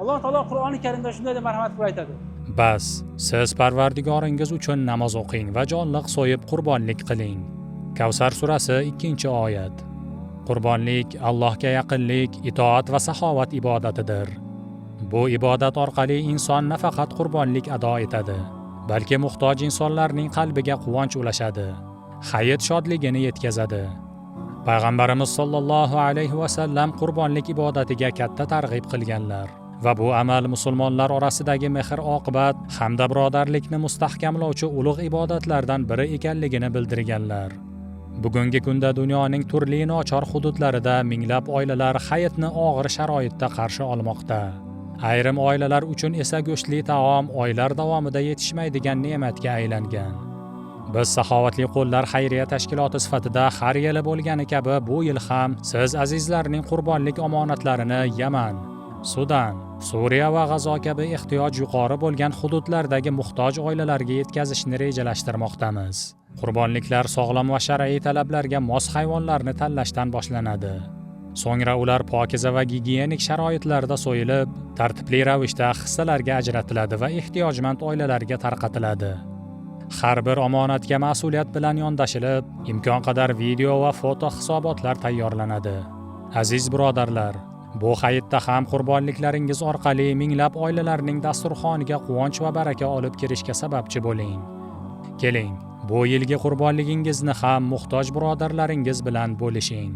Alloh taolo Qur'oni Karimda shunday deb marhamat qilib aytadi. Bas, siz Parvardigoringiz uchun namoz o'qing va jonliq so'yib qurbonlik qiling. Kavsar surasi 2-oyat. Qurbonlik Allohga yaqinlik, itoat va saxovat ibodatidir. Bu ibodat orqali inson nafaqat qurbonlik ado etadi, balki muhtoj insonlarning qalbiga quvonch ulashadi, hayit shodligini yetkazadi. Payg'ambarimiz sollallohu alayhi va sallam qurbonlik ibodatiga katta targ'ib qilganlar va bu amal musulmonlar orasidagi mehr-oqibat hamda birodarlikni mustahkamlovchi ulug' ibodatlardan biri ekanligini bildirganlar. Bugungi kunda dunyoning turli nochor hududlarida minglab oilalar hayitni og'ir sharoitda qarshi olmoqda. Ayrim oilalar uchun esa go'shtli taom oylar davomida yetishmaydigan ne'matga aylangan. Biz Saxovatli qo'llar xayriya tashkiloti sifatida har yili bo'lgani kabi bu yil ham siz azizlarning qurbonlik omonatlarini Yaman, Sudan, Suriya va G'azo kabi ehtiyoj yuqori bo'lgan hududlardagi muhtoj oilalarga yetkazishni rejalashtirmoqdamiz. Qurbonliklar sog'lom va shar'iy talablarga mos hayvonlarni tanlashdan boshlanadi. So'ngra ular pokiza va gigiyenik sharoitlarda so'yilib, tartibli ravishda hissalarga ajratiladi va ehtiyojmand oilalarga tarqatiladi. Har bir omonatga mas'uliyat bilan yondashilib, imkon qadar video va foto hisobotlar tayyorlanadi. Aziz birodarlar, bu hayitda ham qurbonliklaringiz orqali minglab oilalarning dasturxoniga quvonch va baraka olib kirishga sababchi bo'ling. Keling, bu yilgi qurbonligingizni ham muhtoj birodarlaringiz bilan bo'lishing.